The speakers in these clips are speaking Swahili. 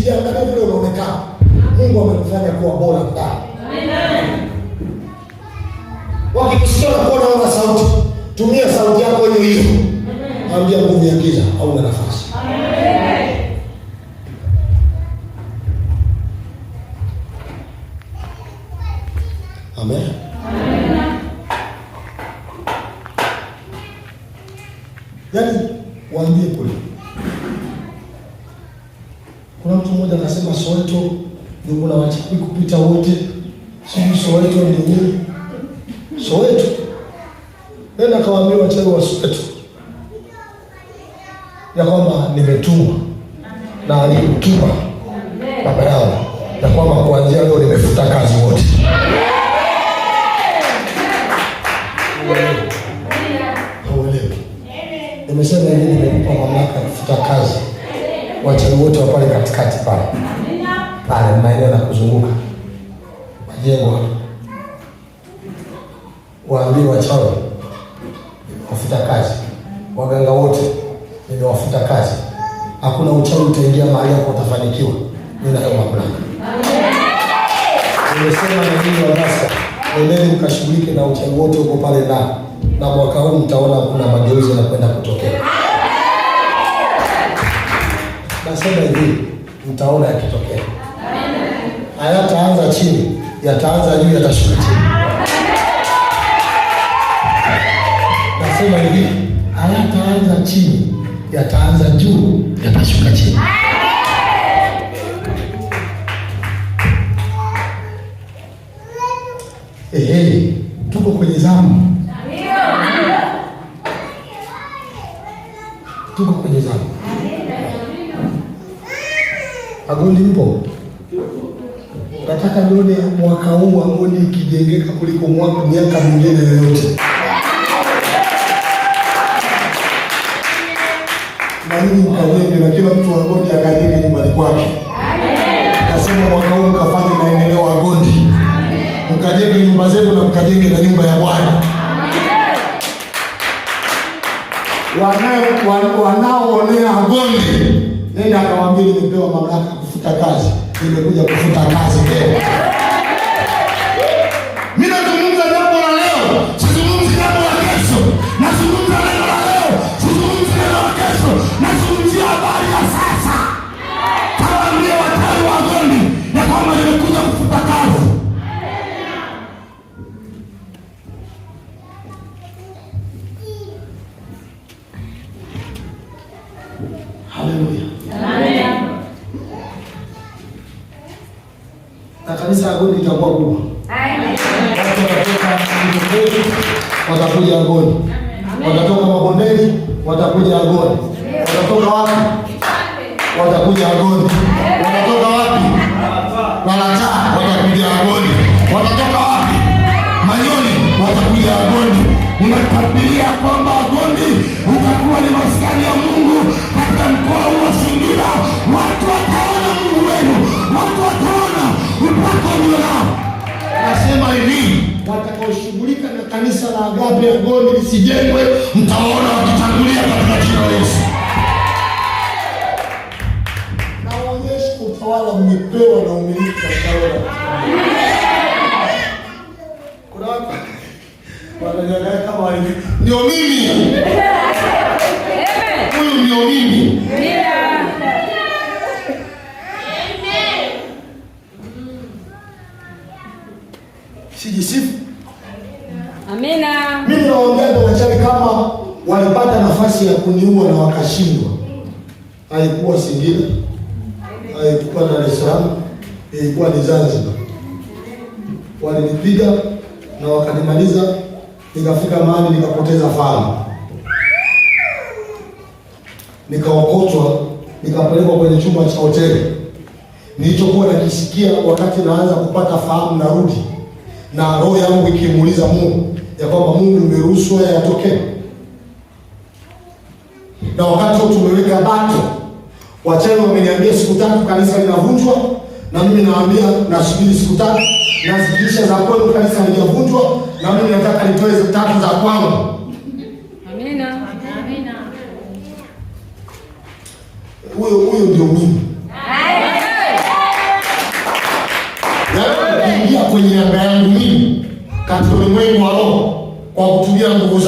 Usijiangalie vile unaonekana. Mungu amekufanya kuwa bora ndani. Wakikusikia na kuona una sauti, tumia sauti yako hiyo hiyo. Ambia nguvu ya giza hauna nafasi. Amen. Yaani waambie kule. Kuna mtu mmoja anasema Soweto ndio kuna wachawi kupita wote. Sijui Soweto ni nini. Soweto. Nenda kawaambia wachawi wa Soweto ya kwamba nimetumwa na aliyemtuma baba yao, ya kwamba kuanzia leo nimefuta kazi wote. Hauelewi? Nimesema hivi, nimekupa mamlaka ya kufuta kazi wachawi wote wa pale katikati pale pale maeneo na kuzunguka majengo, waambie wachawi nimewafuta kazi, waganga wote nimewafuta kazi. Hakuna uchawi utaingia mahali hapo utafanikiwa. Ninayo mamlaka. Nimesema na nyinyi wa Nasa, nendeni mkashughulike na uchawi wote huko pale ndani, na mwaka huu mtaona kuna mageuzi yanakwenda kutokea. Nasema hivi, mtaona yakitokea. Hayataanza chini, yataanza juu, yatashuka chini. Nasema hivi, hayataanza chini, yataanza juu, yatashuka chini. Ehe, tuko kwenye zamu, tuko kwenye zamu. Agondi mpo? Nataka nione mwaka huu Agondi ikijengeka kuliko mwaka miaka mingine yoyote. Na nyinyi mkajenge, na kila mtu Agondi akajenge nyumbani kwake. Nasema mwaka huu mkafanye maendeleo Agondi, mkajenge nyumba zenu na mkajenge na nyumba ya Bwana. Wanaoonea Agondi, nenda akawaambia nimepewa mamlaka kufuta kazi, nimekuja kufuta kazi leo. Mimi nazungumza jambo la leo, sizungumzi jambo la kesho. Nazungumza neno la leo, sizungumzi neno la kesho. Nazungumzia habari ya sasa. Kawaambie wachawi wa Agondi ya kwamba nimekuja kufuta kazi. Haleluya. Na kanisa Agondi itakuwa kubwa. Watu watatoka Mtopeni, watakuja Agondi. Watatoka Mabondeni, watakuja Agondi. Watatoka wapi? Watakuja Agondi. Watatoka wapi? Lalata, watakuja Agondi. Watatoka wapi? Manyoni, watakuja Agondi. Unatabiria kwamba Agondi utakuwa ni maskani ya Mungu katika mkoa huu wa Singida. Watu wataona Mungu wenu, watu wataona upako ulionao. Nasema hivi, watakaoshughulika na kanisa la Agape Agondi lisijengwe, mtawaona wakitangulia katika jina la Yesu. Nawaonyesha utawala mmepewa na umiliki katika roho. Kuna watu wananiangalia kama wali, ndio mimi. Huyu ndio mimi. Sijisifu. Amina. Mimi nawaambia ndio wachawi kama walipata nafasi ya kuniua na wakashindwa. Haikuwa Singida, haikuwa Dar es Salaam, ilikuwa ni Zanzibar. Walinipiga na wakanimaliza, nikafika mahali nikapoteza fahamu, nikaokotwa, nikapelekwa kwenye chumba cha hoteli. Nilichokuwa nakisikia wakati naanza kupata fahamu, narudi na roho yangu ikimuuliza Mungu ya kwamba Mungu, umeruhusu haya yatokee? Na wakati huo tumeweka bato, wachawi wameniambia siku 3 kanisa linavunjwa, na mimi nawaambia nasubiri siku 3, na zikiisha za kwenu kanisa halijavunjwa, na mimi nataka nitoe 3 za kwangu. Amina. Amina. Huyo ndio mimi. Amen. katika ulimwengu wa roho kwa kutumia nguvu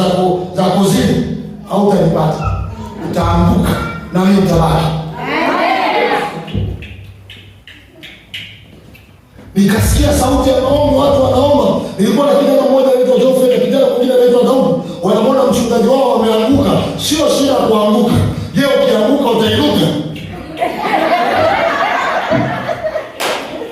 za kuzimu, hautanipata. Utaanguka na mimi nitabaki. Nikasikia sauti ya maombi, watu wanaomba. Nilikuwa na kijana mmoja anaitwa Geoffrey na kijana mwingine anaitwa Daudi. Wanamwona mchungaji wao wameanguka. Sio shida kuanguka. Je, ukianguka utainuka?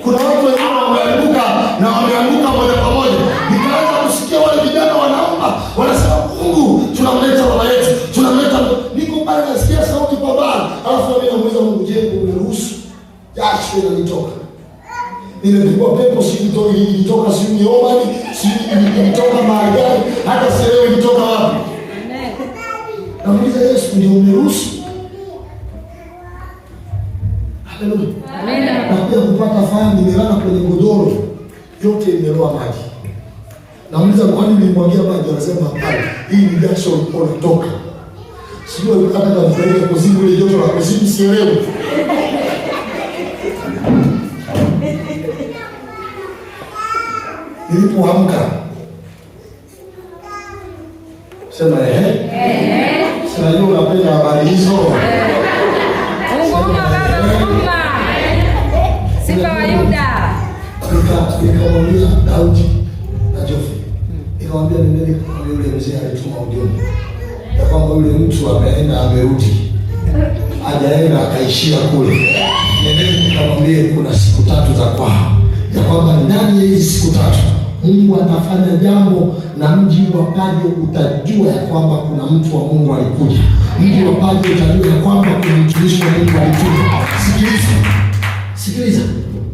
Kuna watu wengine wameanguka na wameanguka moja kwa moja. Nikaanza kusikia wale vijana wanaomba, wanasema Mungu, tunamleta baba yetu, tunamleta. Niko pale nasikia sauti kwa baba. Alafu mimi namuuliza Mungu, je, umeruhusu? Jasho inanitoka. Nimepigwa pepo, sijui ilitoka, sijui ni Omani, sijui ilitoka mahali gani, hata sielewi ilitoka wapi. Namuuliza Yesu, ndio umeruhusu? Haleluya. Amina. Na pia kupata fahamu, nimelala kwenye godoro yote imeloa maji. Namuuliza kwa nini nilimwagia maji, anasema hapana, hii ni jasho ulikuwa unatoka. Sijui hata kama nipeleke kuzimu, ile joto la kuzimu sielewi. Nilipoamka sema ehe, sinajua unapenda habari hizo. Unguruma baba, unguruma. Simba wa Yuda. Nikamwambia Daudi na Geoffrey, nikamwambia nendeni kwa yule mzee alituma ujumbe ya kwamba yule mtu ameenda amerudi, hajaenda akaishia kule. Nendeni nikamwambie kuna siku tatu za kwao, ya kwamba ndani ya hizi siku tatu Mungu atafanya jambo na mji wa Paje utajua ya kwamba kuna mtu wa Mungu alikuja. Mji wa Paje utajua ya kwamba kuna mtumishi wa Mungu alikuja. Sikiliza, sikiliza.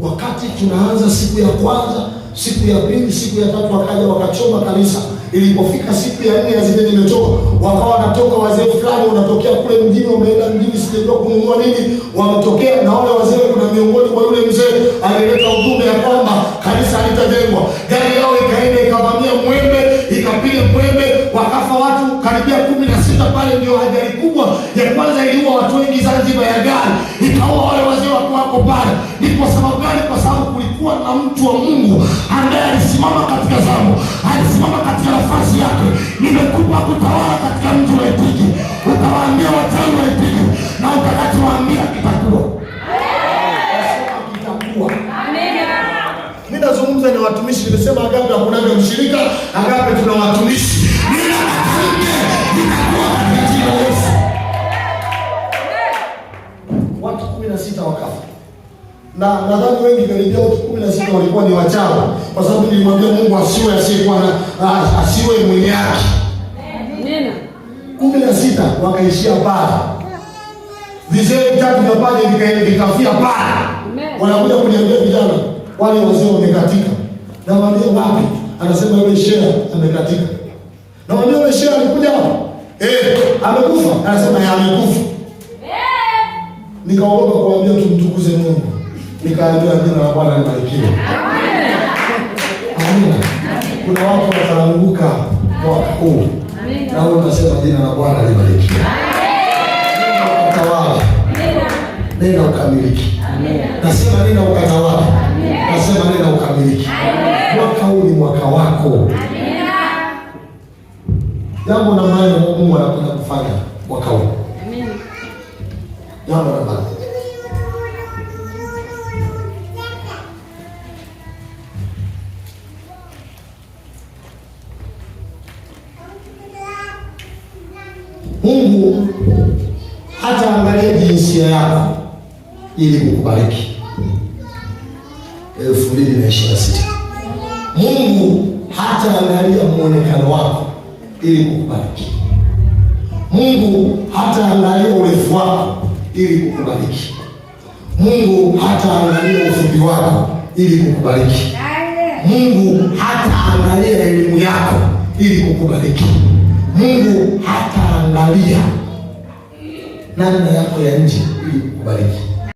Wakati tunaanza siku ya kwanza, siku ya pili, siku ya tatu, wakaja wakachoma kanisa. Ilipofika siku ya nne ya zile nimetoka, wakawa wanatoka wazee fulani wanatokea kule mjini, wameenda mjini sijajua kununua nini, wametokea na wale wazee. Kuna miongoni mwa yule mzee alileta ujumbe ya kwamba kanisa halitajengwa. Gari yao ikaenda ikavamia mwembe, ikapiga mwembe, wakafa watu karibia 16 pale. Ndio ajali kubwa ya kwanza iliua watu wengi Zanzibar ya gari, ikaua wale wazee wako pale. Ni kwa sababu gani? Kwa sababu kulikuwa na mtu wa Mungu ambaye alisimama katika zamu, alisimama katika nafasi yake. Nimekupa kutawala katika mji wa Itigi, utawaambia wachawi wa Itigi na utakachowaambia kitakuwa. Kitakuwa. Amina. Mimi nazungumza na watumishi, nimesema Agape hakunaga mshirika, Agape tuna watumishi. Ninakuambia itakuwa katika jina la Yesu. Watu 16 wakafa. Na nadhani wengi karibia watu 16 walikuwa ni wachawi, kwa sababu nilimwambia Mungu asiwe asiyekuwa na asiwe mwenye haki. Amina. 16 wakaishia pale. Vizee vitatu vya pale vikafia pale. Wanakuja kuniambia vijana, wale wazee wamekatika. Nawaambia wapi? Anasema yule sheha amekatika. Nawaambia yule sheha alikuja hapa? Amekufa. Anasema ya amekufa. Nikaogopa kuambia tumtukuze Mungu. Nikaambia jina la Bwana libarikiwe. Amina. Kuna watu wataanguka mwaka huu. Na wewe unasema jina la Bwana libarikiwe. Nenda ukatawale. Nenda ukamiliki. Nasema nenda ukatawale. Nasema nenda ukamiliki. Mwaka huu ni mwaka wako. Jambo la maana Mungu anakwenda kufanya mwaka huu. Jambo la maana. Mungu hataangalia jinsia yako ili kukubariki. 2026. Mungu hataangalia muonekano wako ili kukubariki. Mungu hataangalia urefu wako ili kukubariki. Mungu hataangalia ufupi wako ili kukubariki. Mungu hataangalia elimu yako ili kukubariki. Mungu hataangalia namna yako ya nje ili kukubariki.